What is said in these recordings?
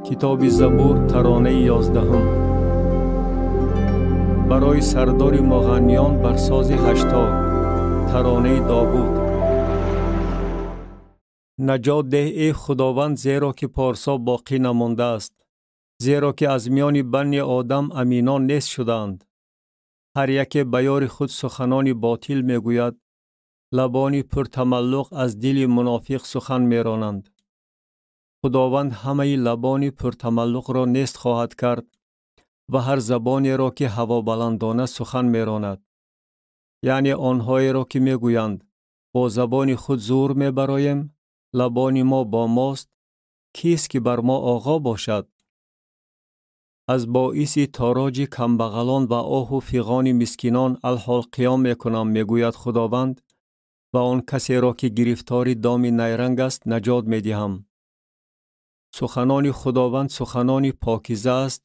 Китоби Забур, таронаи 11. Барои сардори муғанниён бар сози 80, таронаи Довуд. Наҷот деҳ, эй Худованд, зеро ки порсо боқӣ намондааст, зеро ки аз миёни бани одам аминон нест шудаанд. Ҳар яке ба ёри худ суханони ботил мегӯяд, лабони пуртамаллуқ аз дили мунофиқ сухан меронанд. Худованд ҳамаи лабони пуртамаллуқро нест хоҳад кард ва ҳар забонеро ки ҳавобаландона сухан меронад. Яъне онҳоеро ки мегӯянд: бо забони худ зур мебароем, лабони мо бо мост, кист ки бар мо оғо бошад? Аз боиси тороҷи камбағалон ва оҳу фиғони мискинон алҳол қиём мекунам, мегӯяд Худованд, ва он касеро ки гирифтори доми найранг аст наҷот медиҳам. Суханони Худованд суханони покиза аст,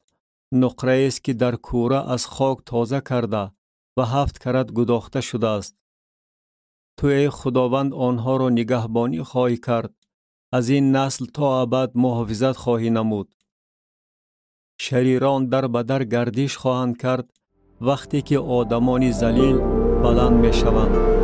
нуқраест ки дар кӯра аз хок тоза карда ва 7 карат гудохта шудааст. Ту, эй Худованд, онҳоро нигаҳбонӣ хоҳӣ кард, аз ин насл то абад муҳофизат хоҳӣ намуд. Шарирон дар ба дар гардиш хоҳанд кард, вақте ки одамони залил баланд мешаванд.